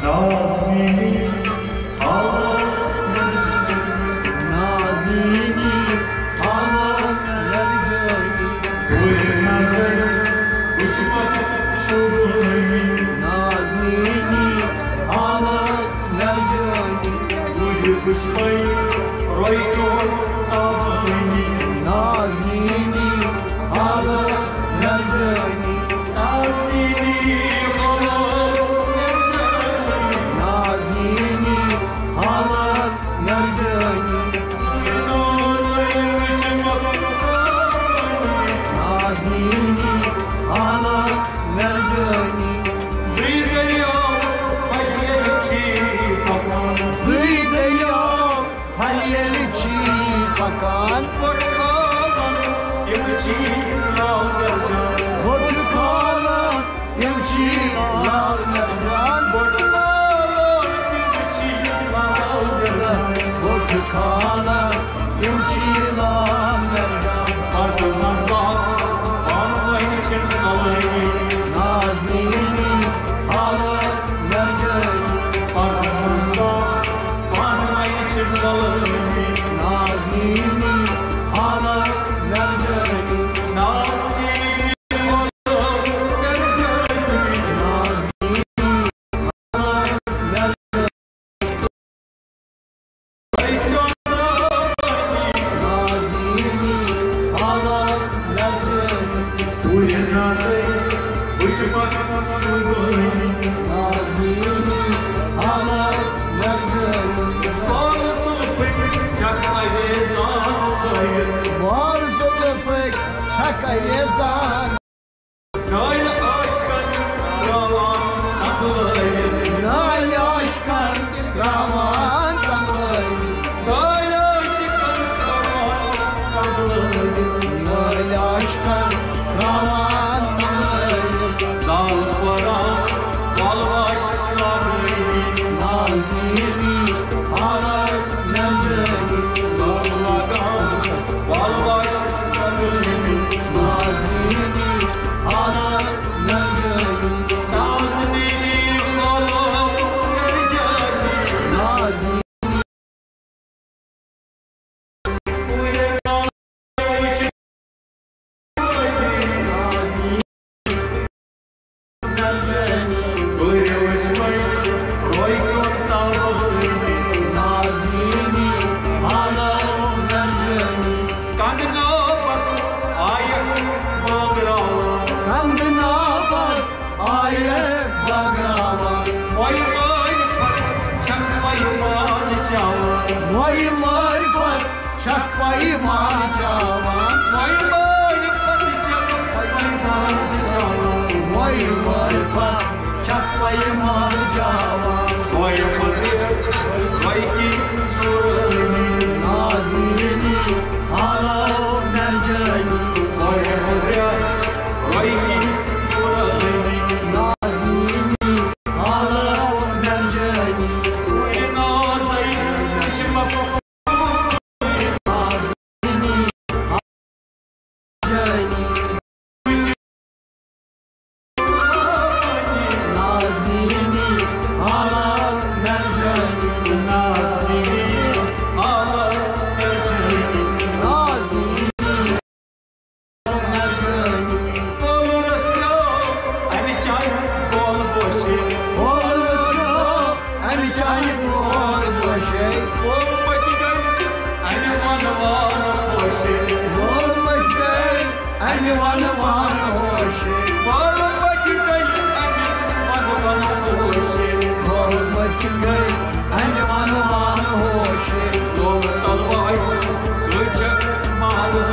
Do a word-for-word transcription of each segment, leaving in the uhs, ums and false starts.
نازنینی، آ، نازنینی، آ، مرجانی۔ بُرِ نظر وٕچھمکھ شوٗبٲنی۔ نازنینی، آ، مرجانی۔ بُرِ وٕچھمَے روٚے چون تابٲنی۔ نازنینی، آ، مرجانی۔ نازنینی، آ، مرجانی۔ نازنینی، آ، مرجانی۔ نازنینی، آ، مرجانی۔ زٕے دٔریاو پھٔلۍ ییٚلہِ چھی پکان۔ زٕے دٔریاو پھٔلۍ ییٚلہِ چھی پکان۔ بۄٹہٕ کھالان تِم چھی لال مرجان۔ بۄٹہٕ کھالان تِم چھی لال مرجان۔ بۄٹہٕ کھالان تِم چھی لال مرجان۔ بۄٹہٕ کھالان تِم چھی لال مرجان۔ پردٕ منٛز باغ پانہٕ ؤنۍ چھِ کلٲنی۔ نازنینی، آ، مرجانی۔ پردٕ منٛز باغ پانہٕ ؤنۍ چھِ کلٲنی۔ نازنینی، آ، مرجانی۔ نازنینی، چھکھ اویزان۔ نالہِ عاشقن تراوان تنبلٲوِتھ۔ نالہِ عاشقن تراوان تنبلٲوِتھ۔ نالہِ عاشقن تراوان تنبلٲوِتھ۔ نالہِ عاشقن تراوان تنبلٲوِتھ۔ زال پران والواش لگٲوِتھ۔ نازنینی، آ، مرجانی۔ زال لگان والواش لگٲوِتھ۔ نازنینی، آ، مرجانی۔ نازنینی، آ، مرجانی۔ نازنینی۔ کنگنا پتہٕ آیکھ بٲگراوان۔ کنگنا پتہٕ آیکھ بٲگراوان۔ وۄنۍ وٲلۍ پتہٕ چھکھ پیمان چاوان۔ وۄنۍ وٲلۍ پتہٕ چھکھ پیمان چاوان۔ وۄنۍ وٲلۍ پتہٕ چھکھ پیمان چاوان۔ وۄنۍ وٲلۍ پتہٕ چھکھ پیمان چاوان۔ وۄنۍ پتہٕ وۄنۍ کی نورانی۔ نازنینی، آ، مرجانی۔ وۄنۍ پتہٕ وۄنۍ کی نورانی۔ نازنینی، آ، مرجانی۔ وۄنۍ نازے چھِ مخلوق۔ اَمہِ چانہِ کول بوشے۔ کول بوشے۔ اَمہِ چانہِ کول بوشے۔ کول پٔتۍ گٔے اَمہِ وَنہٕ وانہٕ پوشے۔ کول پٔتۍ گٔے اَمہِ وَنہٕ وانہٕ ہوشے۔ کول پٔتۍ گٔے اَمہِ وَنہٕ وانہٕ ہوشے۔ کول پٔتۍ گٔے اَمہِ وَنہٕ وانہٕ ہوشے۔ لوگ تلوارِ کۭژاہ مالہٕ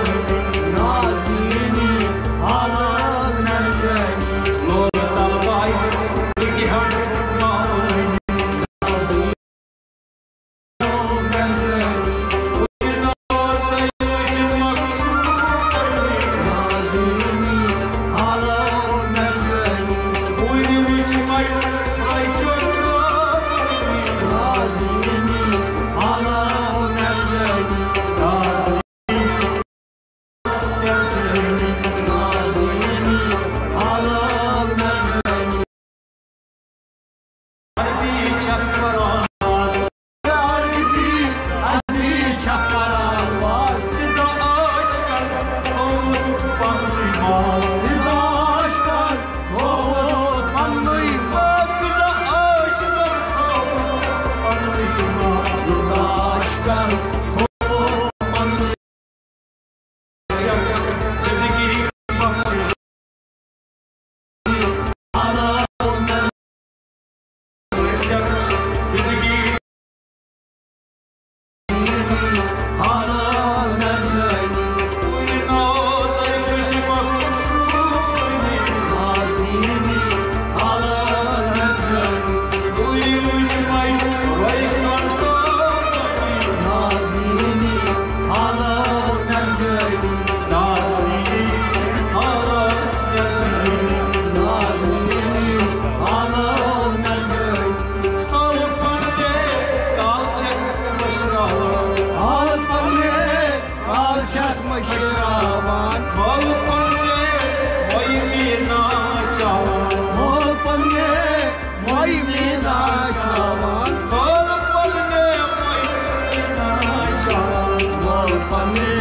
نازنینی، آ، مرجانی۔ لوگ تلوارِ کۭژاہ مالہٕ مول پننے مۄیہِ میٖنا چاوان۔ مول پننے مۄیہِ میٖنا چاوان۔ مول پننے مۄیہِ میٖنا چاوان۔ مول پننے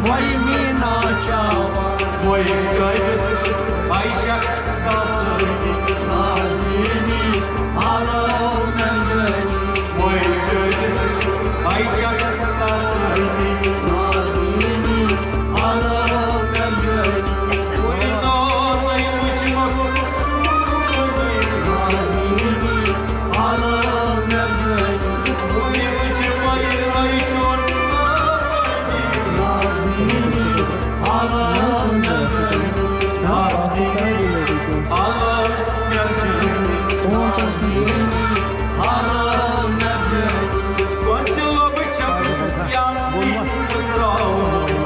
مۄیہِ میٖنا چاوان۔ مۄیہِ چٲوِتھ پَے چھَکھ کاسٲنی۔ نازنیٖنی آلو نندنی۔ مۄیہِ چٲوِتھ پَے چھَکھ کاسٲنی۔ نازنیٖنی آلو نندنی۔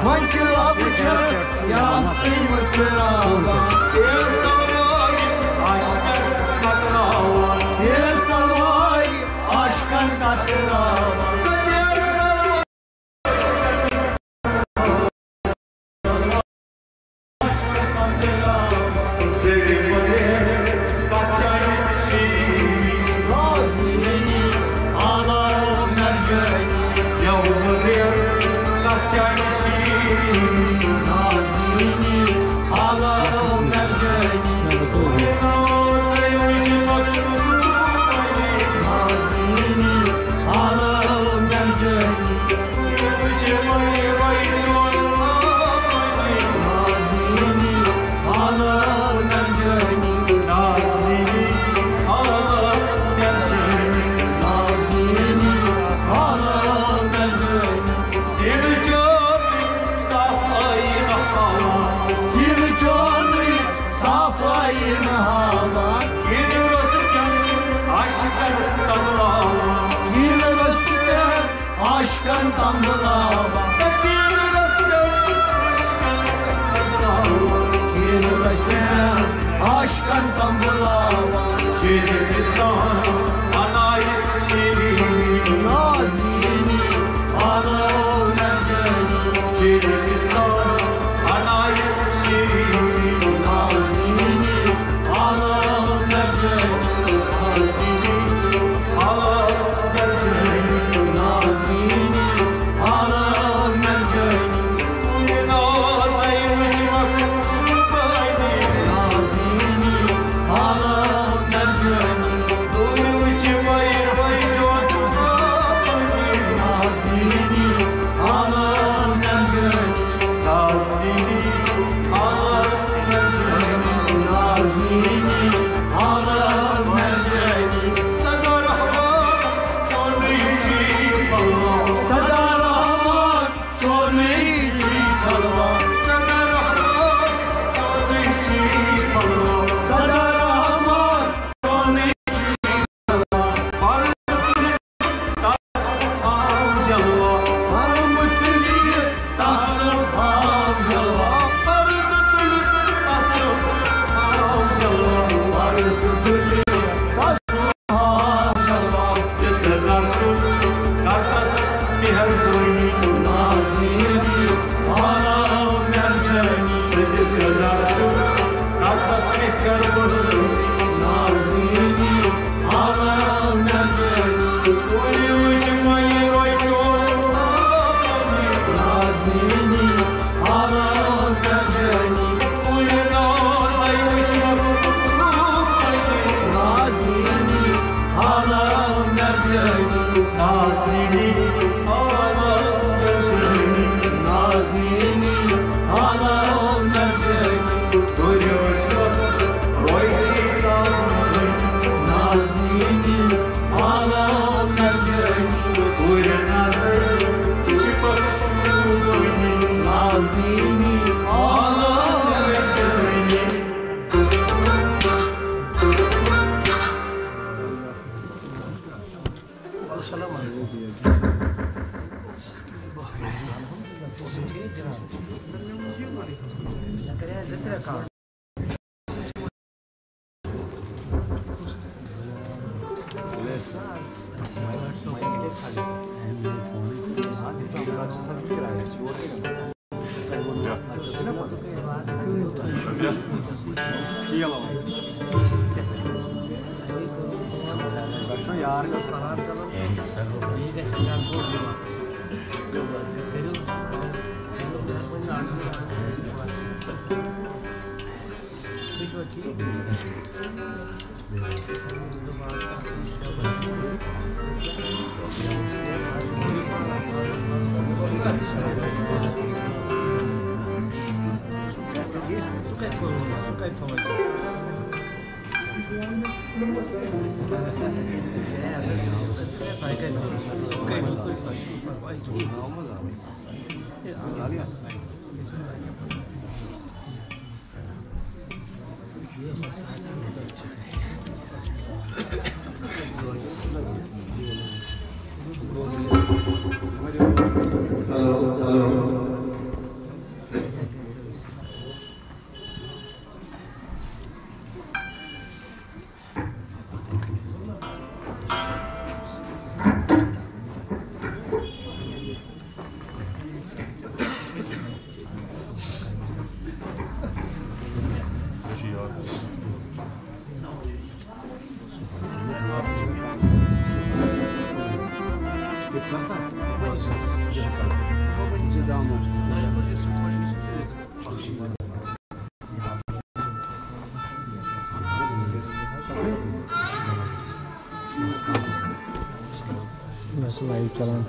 وۄنۍ چھِ لَبہٕ چھَکھ یاد سٕے مٕژراوان۔ تیز تلوارِ عاشقن کتراوان۔ تیز تلوارِ عاشقن کتراوان۔ تیز تلوارِ عاشقن کتراوان۔ زیرِ مۄلیر کتھ چانہِ شیٖرِنی۔ نازنیٖنی آلو نندنی۔ زیو مۄلیر کتھ چانہِ سینہٕ چوب صفٲیی نہٕ ہاوان۔ سینہٕ چوب صفٲیی نہٕ ہاوان۔ کِنہٕ رۄسہٕ کٮ۪ن عاشقن تمراوان۔ کِنہٕ رۄسہٕ کٮ۪ن عاشقن تمراوان۔ کِنہٕ رۄسہٕ کٮ۪ن عاشقن تمراوان۔ کِنہٕ رۄسہٕ کٮ۪ن عاشقن تمراوان۔ چیٖزِ پِستان انایہِ شیٖرِنی۔ نازنیٖنی آلو نندنی۔ چیٖزِ پِستان انایہِ شیٖرِنی۔ نازنیٖنی آلو نندنی۔ نازنیٖنی آلو نندنی۔ نازنیٖنی آلو نندنی۔ Hello, hello. بس لایِو چلان۔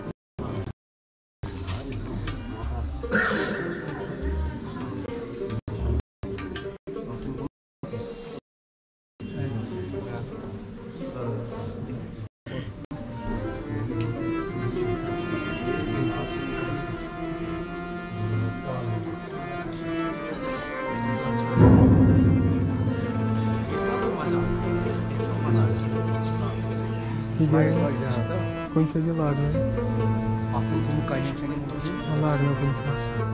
کُنہِ ساتہٕ یہِ لاگنہٕ۔ لاگنہٕ کُنہِ ساتہٕ۔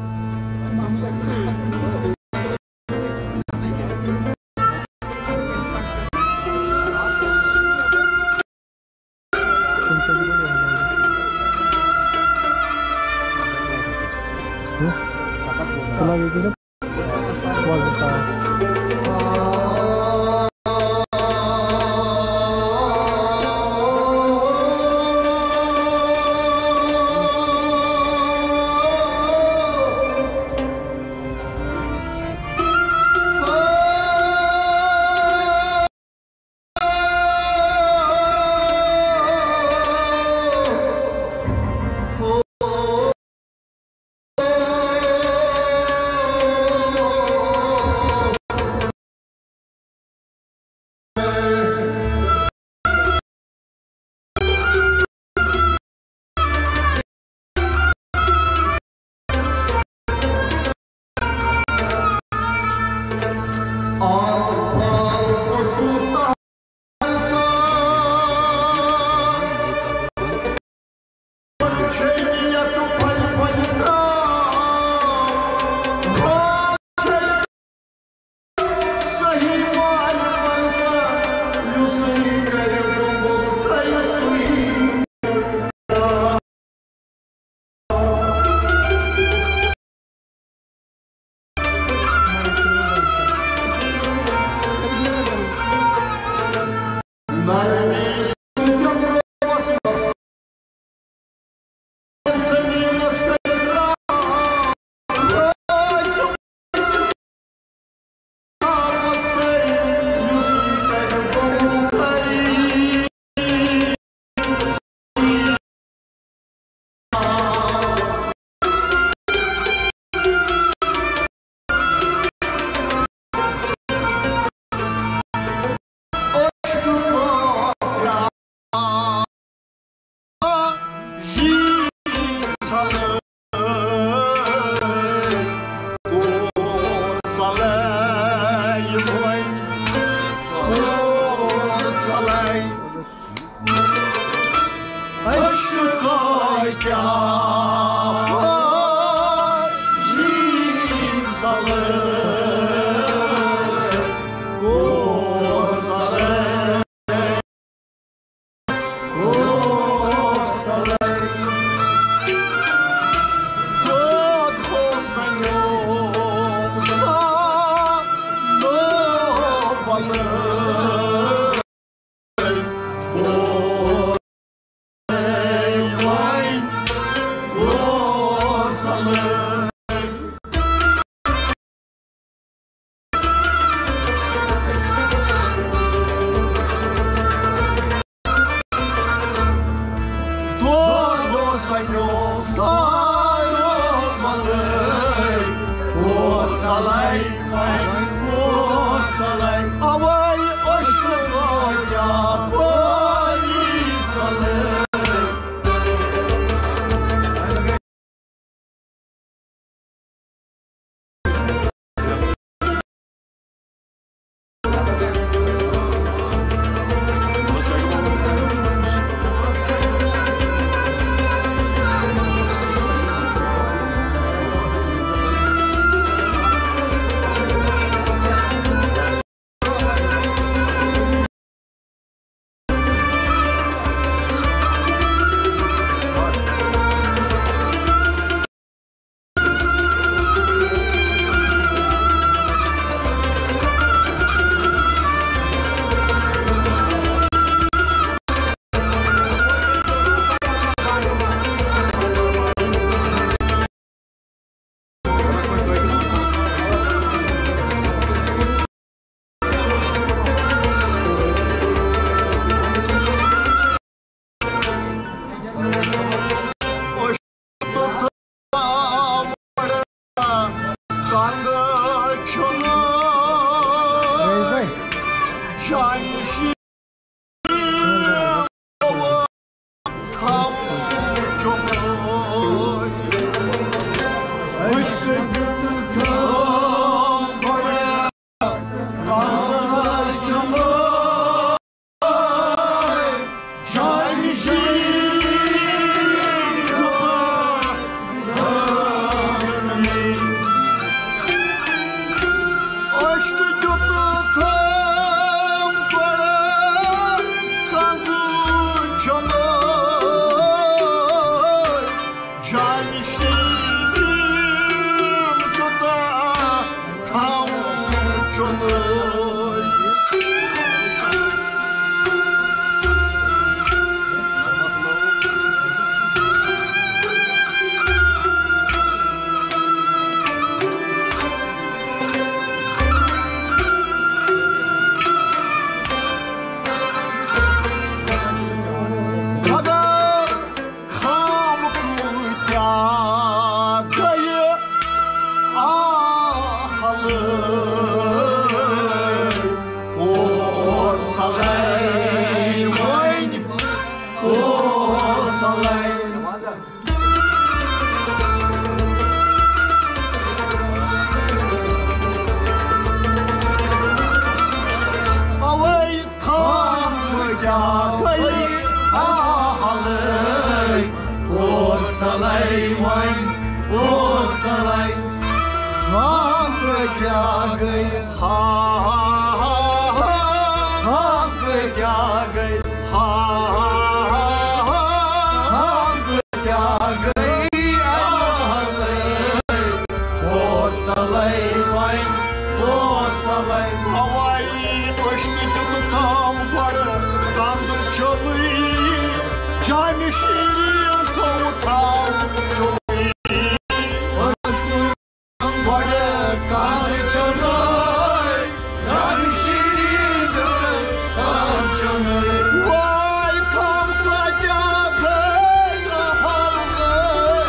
جانہِ شیٖن تھاوُن چوٚمُت۔ عشقہٕ دیُت تھوٚو گۄڈٕ کانٛہہ چوٚمُت۔ جانہِ شیٖن عشق دیُت تھوٚو گۄڈٕ کانٛہہ چوٚمُت۔ جانہِ شیٖن دیُت تھوٚو چوٚمُت۔ مگر خام کۭتیٛاہ گٔیہِ آہلہٕ۔ کوتھ ژلے وۄنۍ، کوتھ ژلے۔ اوے خام کۭتیٛاہ گٔیہِ آہلہٕ۔ کوتھ ژلے وۄنۍ، کوتھ ژلے۔ خام کۭتیٛاہ گٔیہِ، ہا، ہا، ہا، ہا۔ خام کۭتیٛاہ گٔیہِ، ہا، ہا، ہا، ہا۔ خام کۭتیٛاہ گٔیہِ آہلہٕ۔ کوتھ ژلے وۄنۍ، کوتھ ژلے۔ ہوٲیی عشقہٕ دیُت تھوٚو گۄڈٕ کانٛہہ چوٚمُت۔ جانہِ شیٖن تھوٚو تھوٚو چوٚمُت۔ گۄڈٕ کانٛہہ چوٚمُت۔ جانہِ شیٖن دیُت تھوٚو چوٚمُت۔ واے خام کۭتیٛاہ گٔیہِ آہلہٕ۔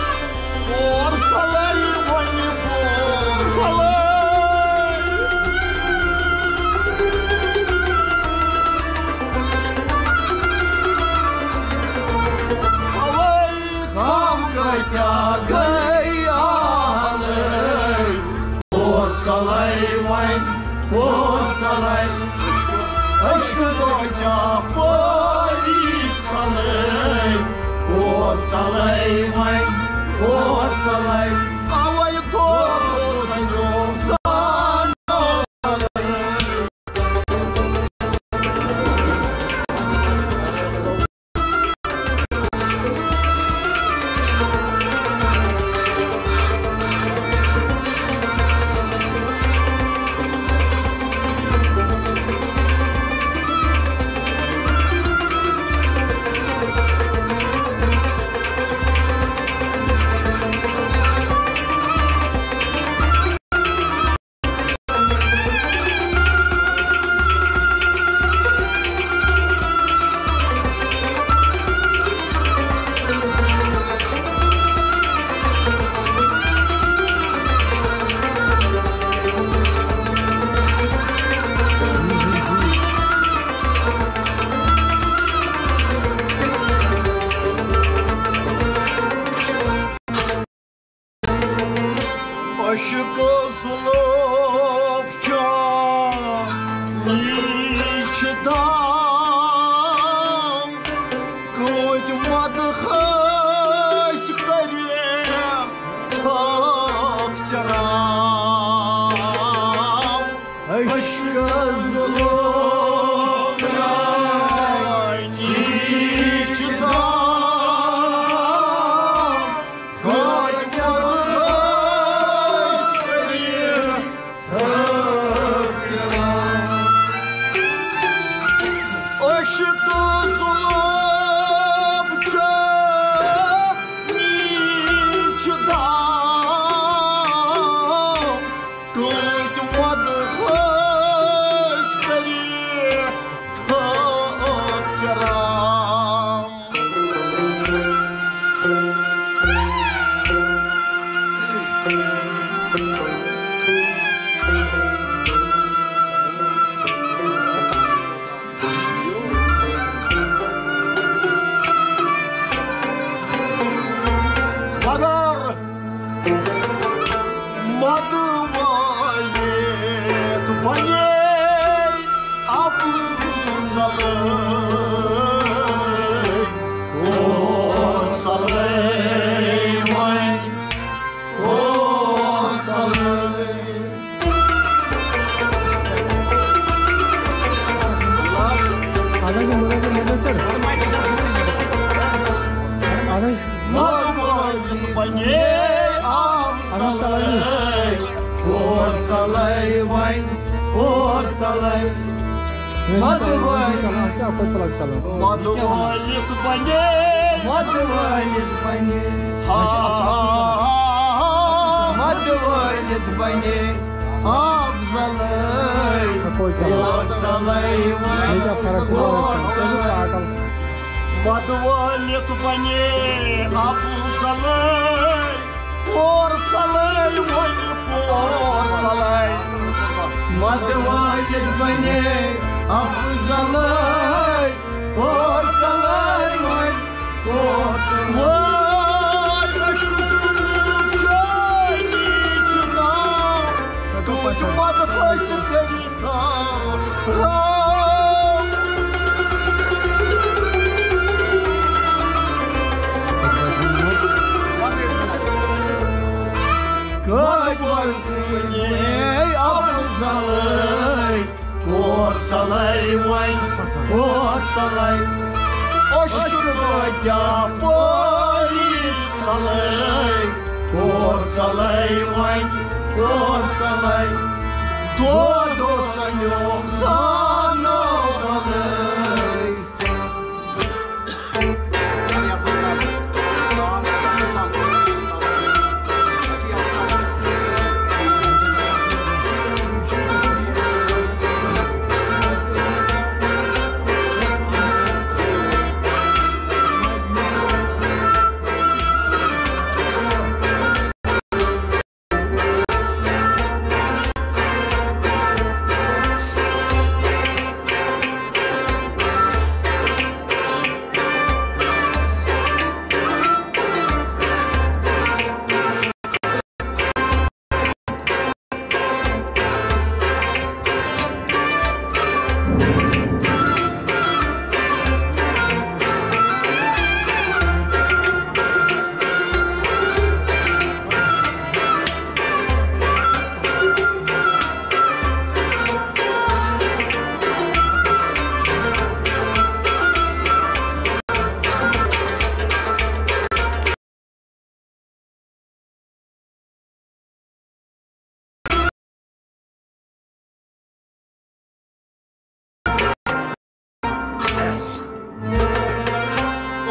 کوتھ ژلے وۄنۍ، کوتھ ژلے۔ اوے خام کۭتیٛاہ گٔیہِ آہلہٕ۔ کوتھ ژلے وۄنۍ، کوتھ ژلے۔ عشقہٕ کۭتیٛاہ پٲری ژلے۔ کوتھ ژلے وۄنۍ، کوتھ ژلے۔ اوے کوتھ ژلے۔ عشقہٕ زُلُف چٲنی چھِ دام، کۭتۍ مدٕ ٲسۍ کٔرِتھ تھٲوۍ ژےٚ رام۔ عشقہٕ زُلُف چٲنی چھِ دام، اَدٕ حظ، مُدثر، مُدثر۔ اَدٕ حظ۔ مدوٲلِتھ بنے اَدٕ حظ، چلاوِو۔ افضلے، کور ژلے وۄنۍ، کور ژلے۔ مدوٲلِتھ۔ اَتھ چھِ اَپٲرۍ پلگ چلان۔ مدوٲلِتھ بنے۔ مدوٲلِتھ بنے۔ ہا۔ مدوٲلِتھ بنے۔ افضلے، اَپٲرۍ چلان۔ افضلے وۄنۍ۔ یہِ کیٛاہ فرق چھِ؟ کور ژلے۔ پاگل۔ مدوٲلِتھ بنے افضلے، کور ژلے وۄنۍ، کور ژلے۔ مدوٲلِتھ بنے افضلے، کور ژلے وۄنۍ۔ وٲے، مےٚ چھُ سُہ چٲنی چھُ ناو، توتہِ مدٕ حٲصِل کٔرِتھ آو۔ کٲلۍ وٲلۍ کُلۍ افضلے۔ کور ژلے وۄنۍ، کور ژلے۔ اوٚشکہٕ بٲگیا پٲری ژلے۔ کور ژلے وۄنۍ، کور ژلے۔ دود اوس سنیوم سانو بلے۔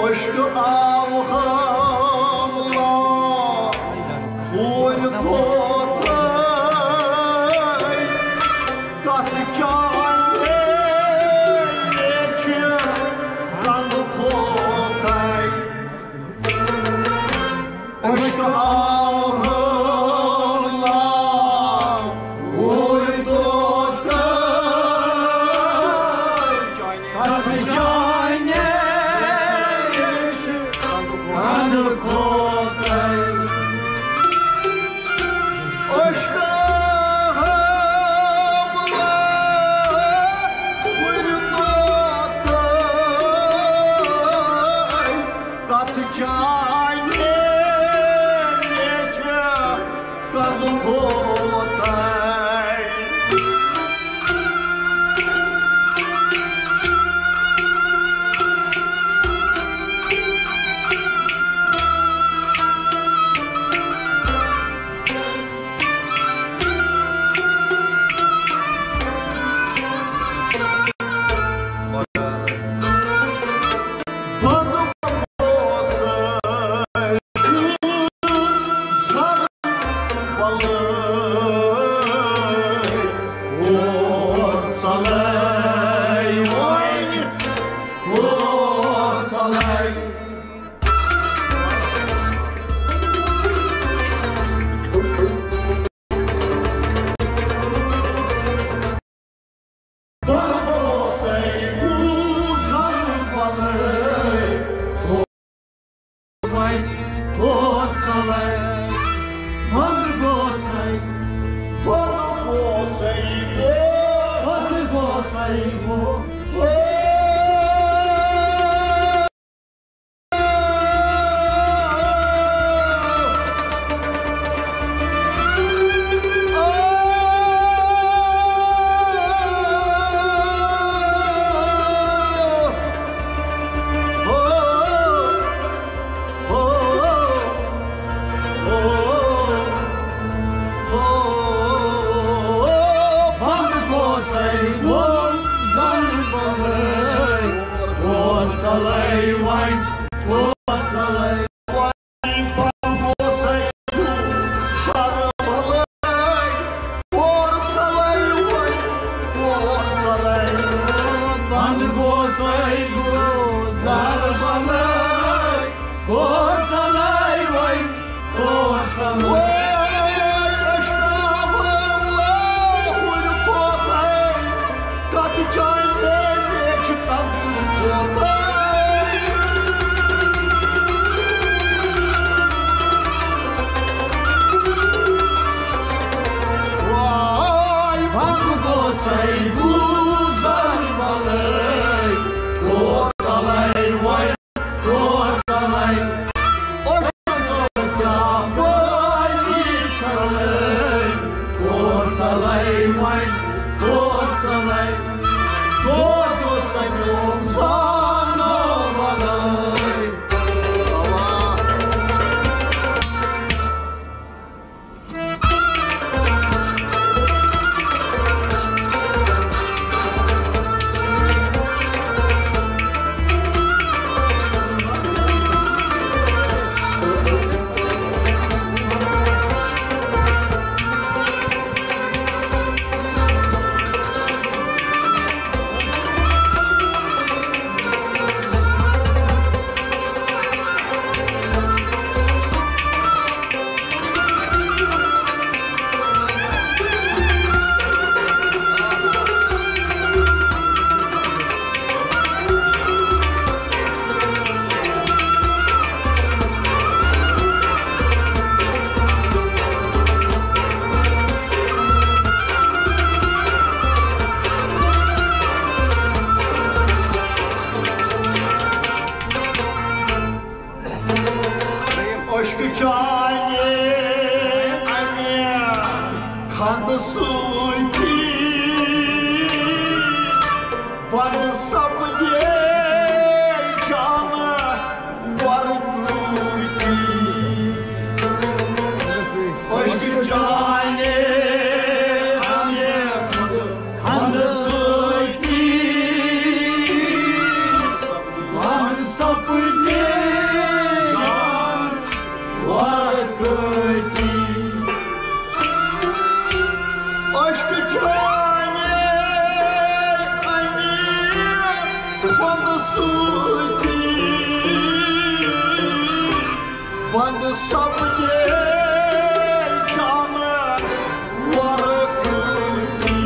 عشق آو حملہ ہورِ توتھے، کتھ چاہے چھِ رنگ کھوتھے۔ عشق آو حملہ ہورِ توتھے، کتھ چاہے چھِ رنگ کھوتھے۔ عشق حملہ ہورِ توتھے، کتھ چاہے چھِ رنگ کھوتھے۔ کور ژلے وۄنۍ، کور ژلے وۄنۍ، پنگوسے سر بلے، کور ژلے وۄنۍ، کور ژلے، پنگوسے گوٚو زر بلے۔ کور ژلے وۄنۍ، کور ژلے۔ وۄنۍ أشناوٕ لٲہُر کوتھے، کتھ جایہِ میلہِ چھِ تتھ کوتھے۔ وۄنۍ بنگوسے گوٚو زر بلے، کور ژلے وۄنۍ۔ عشقہٕ چانہِ اَمہِ خنٛدٕ سۭتی بنٛد سپدے جانہٕ ورٕ کۭتی۔ عشقہٕ چانہِ اَمہِ خنٛدٕ سۭتی بنٛد سپدے جانہٕ ورٕ کۭتی۔ عشقہٕ چانہِ اَمہِ خنٛدٕ سۭتی بنٛد سپدے جانہٕ ورٕ کۭتی۔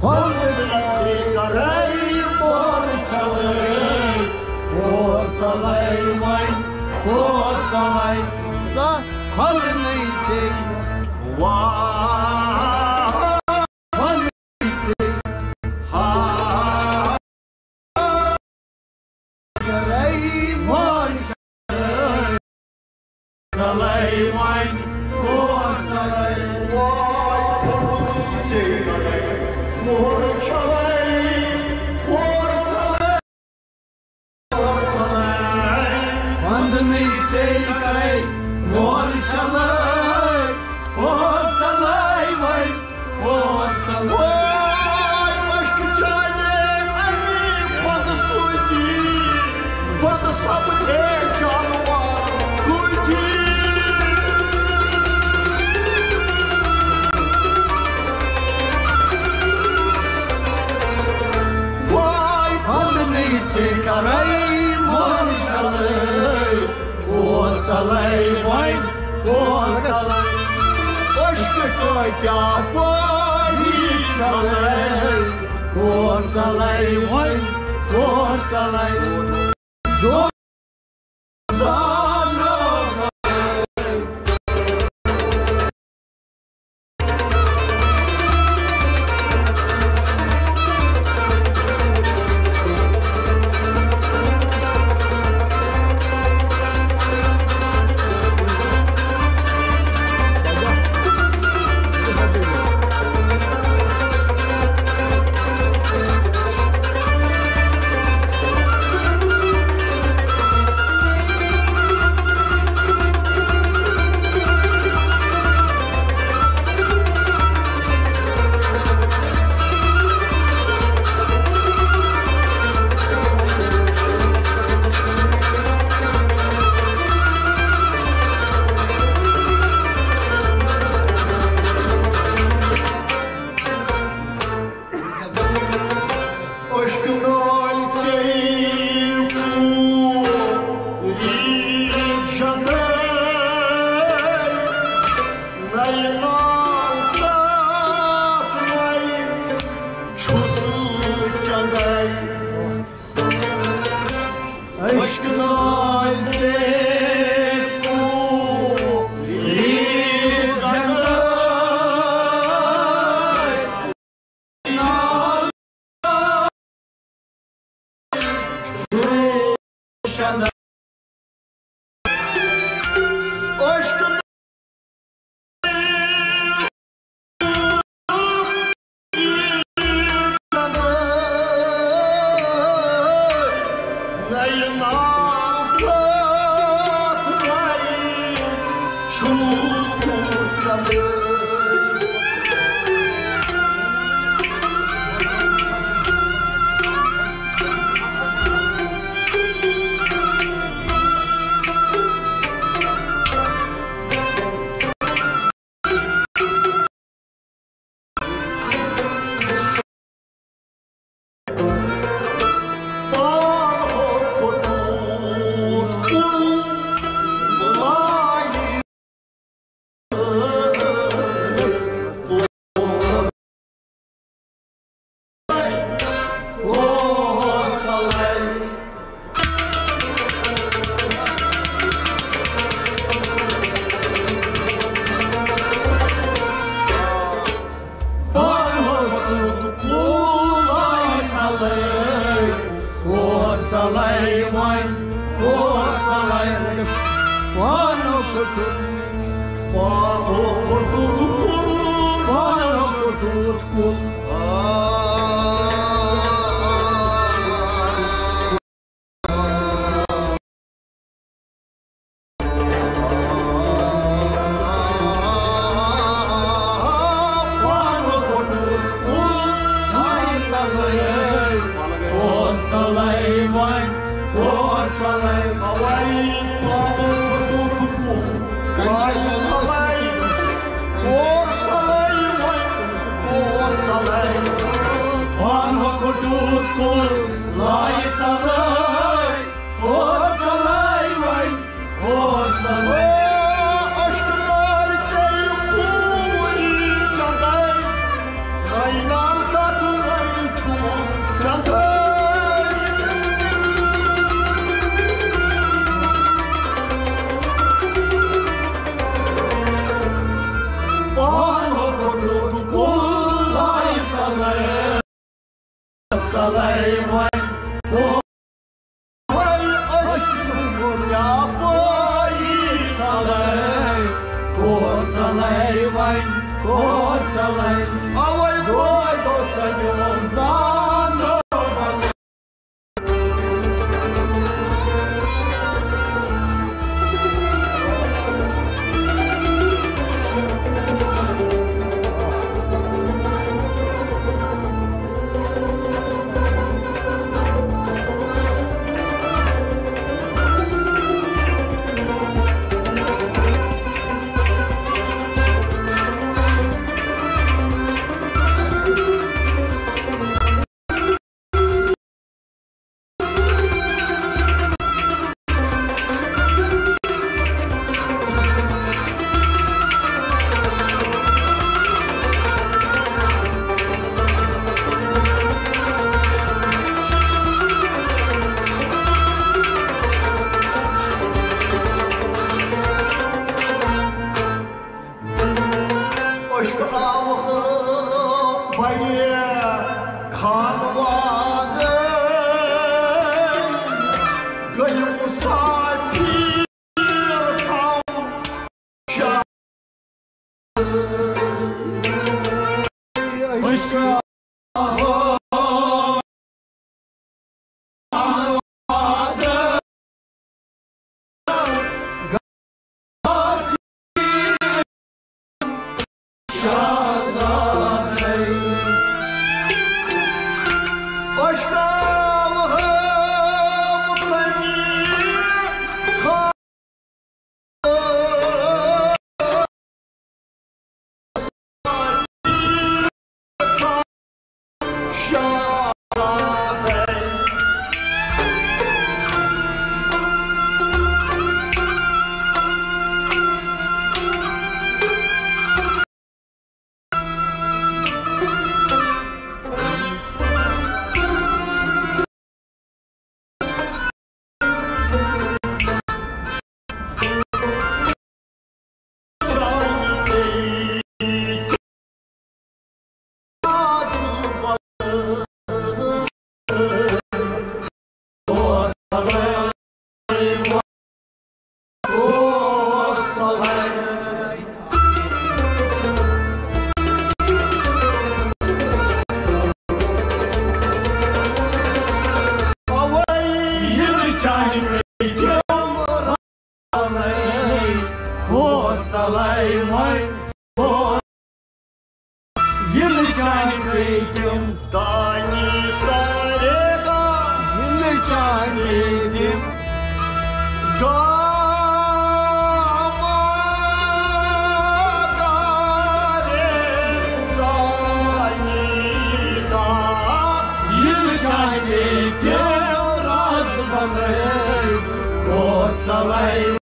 وندنٕے ژےٚ کَرے مول چلٲے، کور ژلٲے وۄنۍ، کور ژلٲے۔ وٲے عشقہٕ چانہِ اَمی خۄدٕ سۭتی، خۄدٕ سپدے جانوار کۭتی۔ وٲے وندنٕے ژےٚ کَرے مول چلٲے، کور ژلے وۄنۍ، کور ژلے؟ عشقہٕ کۭتیاہ پٲری ژلے۔ کور ژَلَے وۄنۍ، کور ژَلَے؟ جو عشق نال ژے کوٗر جدٲے، نَیہِ نال تَتھ نَیہِ چھُس چندے۔ عشق نال ژے کوٗر جدٲے۔ کور ژَلَے وۄنۍ، کور ژَلَے؟ پانُک ٹوٗ-، پانُک ٹوٗتھ کُل، پانُک ٹوٗتھ کُل۔ وادے گٔیہِ مسافر تھاو شاہ۔ ییٚلہِ چانہِ پیٚیہِ تِم، دانی سارے، ییٚلہِ چانہِ پیٚیہِ تِم، گامہٕ دارِ سانی دار۔ ییٚلہِ چانہِ پیٚیہِ تِم، راز بنٲوِتھ، او ژلے۔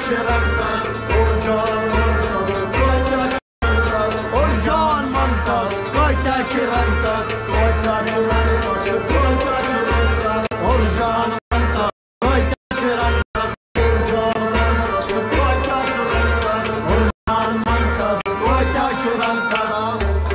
رنٛگس، اور جان منٛگس، کٲتیٛاہ چھِ رنٛگس، اور جان منٛگس، کٲتیٛاہ چھِ رنٛگس، کٲتیٛاہ چھِ رنٛگس، کٲتیٛاہ چھِ رنٛگس، اور جان منٛگس، کٲتیٛاہ چھِ رنٛگس، اور جان منٛگس، کٲتیٛاہ چھِ رنٛگس، اور جان منٛگس، کٲتیٛاہ چھِ رنٛگس۔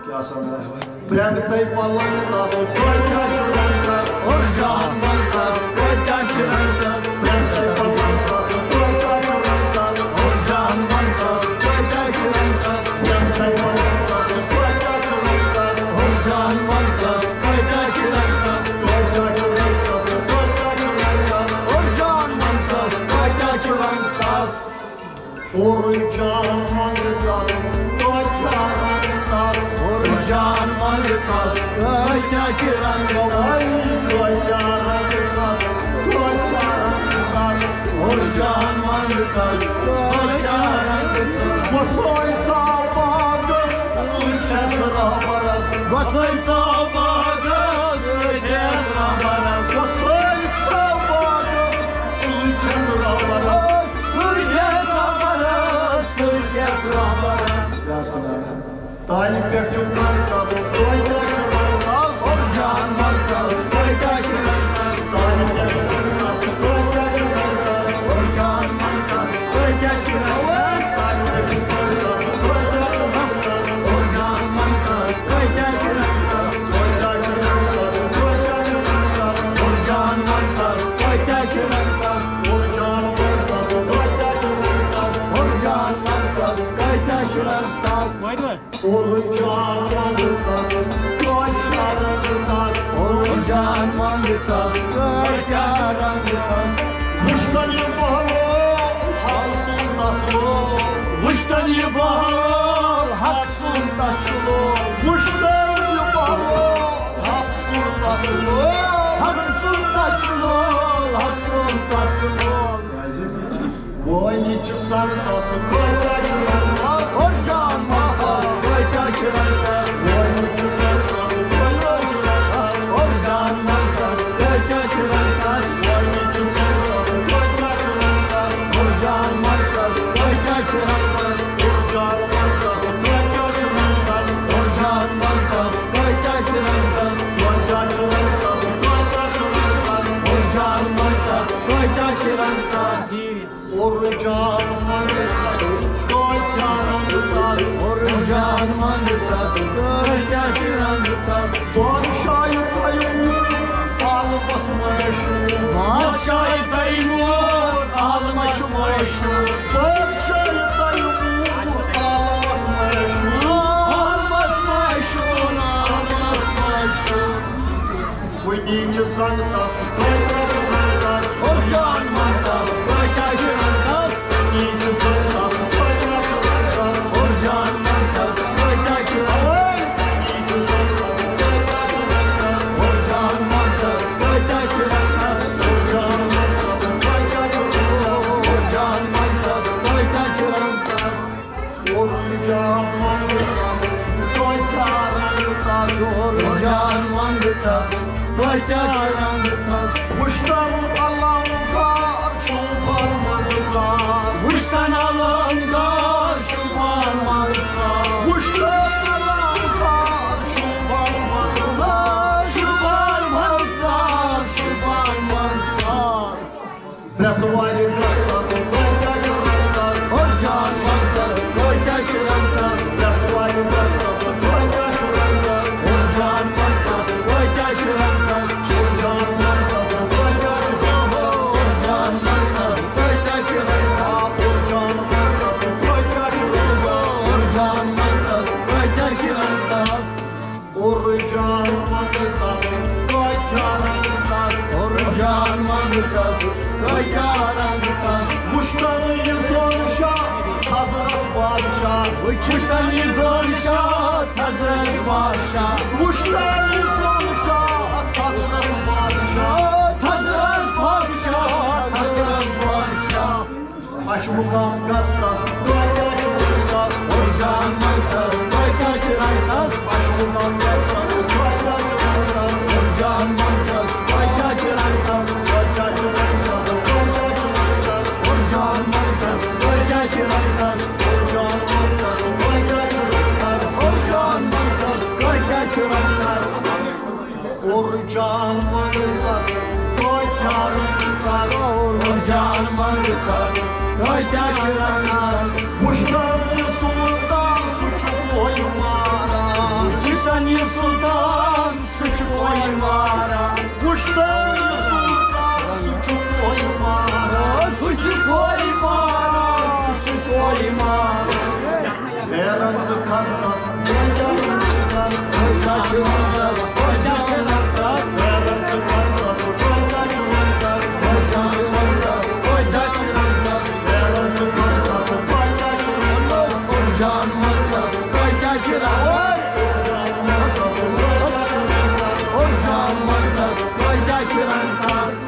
کیٛاہ سا؟ پرٛنٛگتَے پلنٛگ تس کٲتیٛاہ چھِ رنٛگس، اور جان منٛگس کٲتیٛاہ چھِ رنٛگس، پرٛنٛگتَے پلنٛگ تس کٲتیٛاہ چھِ رنٛگس، اور جان منٛگس کٲتیٛاہ چھِ رنٛگس، پرٛنٛگتَے پلنٛگ تس کٲتیٛاہ چھِ رنٛگس، اور جان منٛگس کٲتیٛاہ چھِ رنٛگس، کٲتیٛاہ چھِ رنٛگس، کٲتیٛاہ چھِ رنٛگس، اور جان منٛگس کٲتیٛاہ چھِ رنٛگس۔ اور جان منٛگتس کٲتیٛاہ رنٛگتس، اور جان منٛگتس کٲتیٛاہ چھِ رنٛگتس، کٲتیٛاہ رنٛگتس، کٲتیٛاہ رنٛگتس، اور جان منٛگتس کٲتیٛاہ رنٛگتس۔ گۄسٲے ژاو باغس سۭتۍ ہٮ۪تھ رہبرس، گۄسٲے ژاو باغس سۭتۍ ہٮ۪تھ رہبرس، گۄسٲے ژاو باغس سۭتۍ ہٮ۪تھ رہبرس۔ سۭتۍ یتھ رہبرس، سۭتۍ یتھ رہبرس۔ یا سلام۔ تانہِ پٮ۪ٹھ چھُ قرضس، توتہِ چھُ قرضس۔ اور جان منٛگتس، توتہِ چھُ قرضس۔ تانہِ پٮ۪ٹھ چھُ قرضس، توتہِ چھُ قرضس۔ اور جان منٛگتس، توتہِ چھُ قرضس۔ تانہِ پٮ۪ٹھ چھُ قرضس، توتہِ چھُ قرضس۔ اور جان منٛگتس، توتہِ چھُ قرضس۔ توتہِ چھُ قرضس، توتہِ چھُ قرضس۔ اور جان منٛگتس، توتہِ چھُ قرضس۔ اور جان منٛگتس، توتہِ چھُ قرضس۔ اور جان منٛگتس، کٲتیٛاہ چھِ رنٛگتس؟ اور جان منٛگتس، کٲتیٛاہ رنٛگتس؟ اور جان منٛگتس، کٲتیٛاہ رنٛگتس؟ وُچھتن یہِ بہلول، حق سُنٛد تس لول۔ وُچھتن یہِ بہلول، حق سُنٛد تس لول۔ وُچھتن یہِ بہلول، حق سُنٛد تس لول۔ حق سُنٛد تس لول، حق سُنٛد تس لول۔ کیٛازِ؟ وۄنۍ چھِ سنگتس کٲتیٛاہ چھِ رنٛگتس؟ اور جان منٛگتس کٲتیٛاہ چھِ رنٛگتس؟ وۄنۍ چھِ سنگتس کٲتیٛاہ چھِ رنٛگتس؟ اور جان منٛگتس کٲتیٛاہ چھِ رنٛگتس؟ وۄنۍ چھِ سنگتس کٲتیٛاہ چھِ رنٛگتس؟ اور جان منٛگتس کٲتیٛاہ چھِ رنٛگتس؟ اور جان منٛگتس کٲتیٛاہ چھِ رنٛگتس؟ اور جان منٛگتس کٲتیٛاہ چھِ رنٛگتس؟ کٲتیٛاہ چھِ رنٛگتس؟ کٲتیٛاہ چھِ رنٛگتس؟ اور جان منٛگتس کٲتیٛاہ چھِ رنٛگتس؟ اور جان منٛگتس کٲتیٛاہ رنٛگتس؟ اور جان منٛگتس کٲتیٛاہ چھِ رنٛگتس؟ بادشاہہِ تیمور عالمس مشہوٗر۔ بادشاہہِ تیمور عالمس مشہوٗر۔ بادشاہہِ تیمور عالمس مشہوٗر۔ عالمس مشہوٗر، عالمس مشہوٗر۔ کُنی چھِ سنگتس، کٲتیٛاہ چھِ رنٛگتس؟ اور جان منٛگتس، کٲتیٛاہ چھِ رنٛگتس؟ کُنی چھِ سنگتس، کٲتیٛاہ چھِ رنٛگتس؟ اور جان منٛگتس، کٲتیٛاہ چھِ رنٛگتس؟ کُنی چھِ سنگتس، کٲتیٛاہ چھِ رنٛگتس؟ اور جان منٛگتس، کٲتیٛاہ چھِ رنٛگتس؟ اور جان منٛگتس، کٲتیٛاہ چھِ رنٛگتس؟ اور جان منٛگتس، کٲتیٛاہ چھِ رنٛگتس؟ اور جان منٛگتس، کٲتیٛاہ رنٛگتس؟ اور جان منٛگتس، کٲتیٛاہ رنٛگتس؟ وُچھتن علمدار شوٗبن منٛز ژاو۔ وُچھتن علمدار شوٗبن منٛز ژاو۔ وُچھتن علمدار شوٗبن منٛز ژاو۔ شوٗبن منٛز ژاو، شوٗبن منٛز ژاو۔ برٛٮ۪سوارِ گژھنس کٲتیٛاہ چھِ رنٛگتس؟ اور جان منٛگتس کٲتیٛاہ چھِ رنٛگتس؟ برٛٮ۪سوارِ گژھنس کٲتیٛاہ چھِ رنٛگتس؟ اور جان منٛگتس کٲتیٛاہ چھِ رنٛگتس؟ اور جان منٛگتس کٲتیٛاہ چھِ رنٛگتس؟ اور جان منٛگتس کٲتیٛاہ چھِ رنٛگتس؟ اور جان منٛگتس کٲتیٛاہ چھِ رنٛگتس؟ اور جان منٛگتس کٲتیٛاہ چھِ رنٛگتس؟ اور جان منٛگتس کٲتیٛاہ رنٛگتس؟ اور جان منٛگتس کٲتیٛاہ رنٛگتس؟ وُچھتن یہِ زٲن شاہ حضرت بادشاہ۔ وٕچھتن یہِ زٲن شاہ تھزرس بادشاہ۔ وٕچھتن یہِ زٲن شاہ تھزرس بادشاہ۔ تھزرس بادشاہ، تھزرس بادشاہ۔ اَسہِ مُقام گژھتس، توتہِ چھُ رنٛگس۔ اور جان منٛگتس، توتہِ چھُ رنٛگس۔ اَسہِ مُقام گژھتس، توتہِ چھُ رنٛگس۔ اور جان منٛگتس، توتہِ چھُ رنٛگس۔ توتہِ چھُ رنٛگس، توتہِ چھُ رنٛگس۔ اور جان منٛگتس، توتہِ چھُ رنٛگس۔ اور جان منٛگتس، توتہِ چھُ رنٛگس۔ اور جان منٛگتس، توتہِ چھُ رنٛگس۔ اور جان منٛگتس، توتہِ چھُ رنٛگس۔ اور جان منٛگتس، توتہِ چھُ رنٛگس۔ وٕچھتن یہِ سُلطان، سُہ چھُ کویہِ ماران۔ وٕچھتن یہِ سُلطان، سُہ چھُ کویہِ ماران۔ وٕچھتن یہِ سُلطان، سُہ چھُ کویہِ ماران۔ سُہ چھُ کویہِ ماران، سُہ چھُ کویہِ ماران۔ حیران ژٕ کھستس، وۄنۍ کیٛاہ چھُ وٕنکس؟ وۄنۍ کیٛاہ چھُ وٕنکس؟ وۄنۍ کیٛاہ چھُ وٕنکس؟ حیران ژٕ کھستس، وۄنۍ کیٛاہ چھُ وٕنکس؟ وۄنۍ کیٛاہ چھُ وٕنکس؟ وۄنۍ کیٛاہ چھُ وٕنکس؟ حیران ژٕ کھستس، وۄنۍ کیٛاہ چھُ وٕنکس؟ اور جان منٛگتس، وۄنۍ کیٛاہ چھُ وٕنکس؟ اور جان منٛگتس، وۄنۍ کیٛاہ چھُ وٕنکس؟ اور جان منٛگتس، وۄنۍ کیٛاہ چھُ وٕنکس؟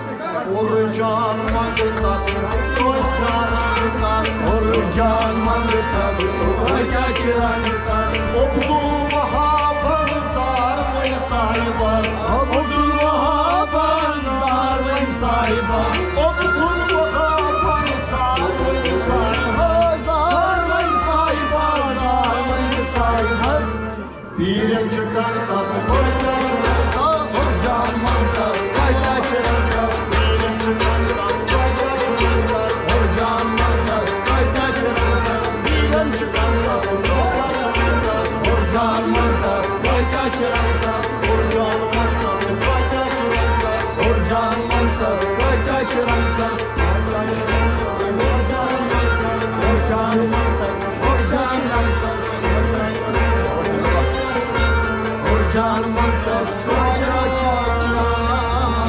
اور جان منٛگتس، توتہِ چھُ رنٛگس۔ اور جان منٛگتس، توتہِ چھُ رنٛگس۔ عبدالوہاب انصار وۄنۍ صاحبس۔ عبدالوہاب انصار وۄنۍ صاحبس۔ عبدالوہاب انصار وۄنۍ صاحبس۔ انصار وۄنۍ صاحبس، انصار وۄنۍ صاحبس۔ پیرن چھُ ٹنٛگس، توتہِ چھُ رنٛگس۔ اور جان منٛگتس، توتہِ چھُ رنٛگس۔ پیرن چھُ ٹنٛگس، توتہِ چھُ رنٛگس۔ اور جان منٛگتس، توتہِ چھُ رنٛگس۔ پیرن چھُ ٹنٛگس، توتہِ چھُ رنٛگس۔ اور جان منٛگتس، توتہِ چھُ رنٛگس۔ اور جان منٛگتس، توتہِ چھُ رنٛگس۔ اور جان منٛگتس، توتہِ چھُ رنٛگس۔ اور جان منٛگتس، اور جان منٛگتس، اور جان منٛگتس۔ اور جان منٛگتس، توتہِ چھُ رنٛگس۔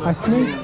اَسہِ نہٕ۔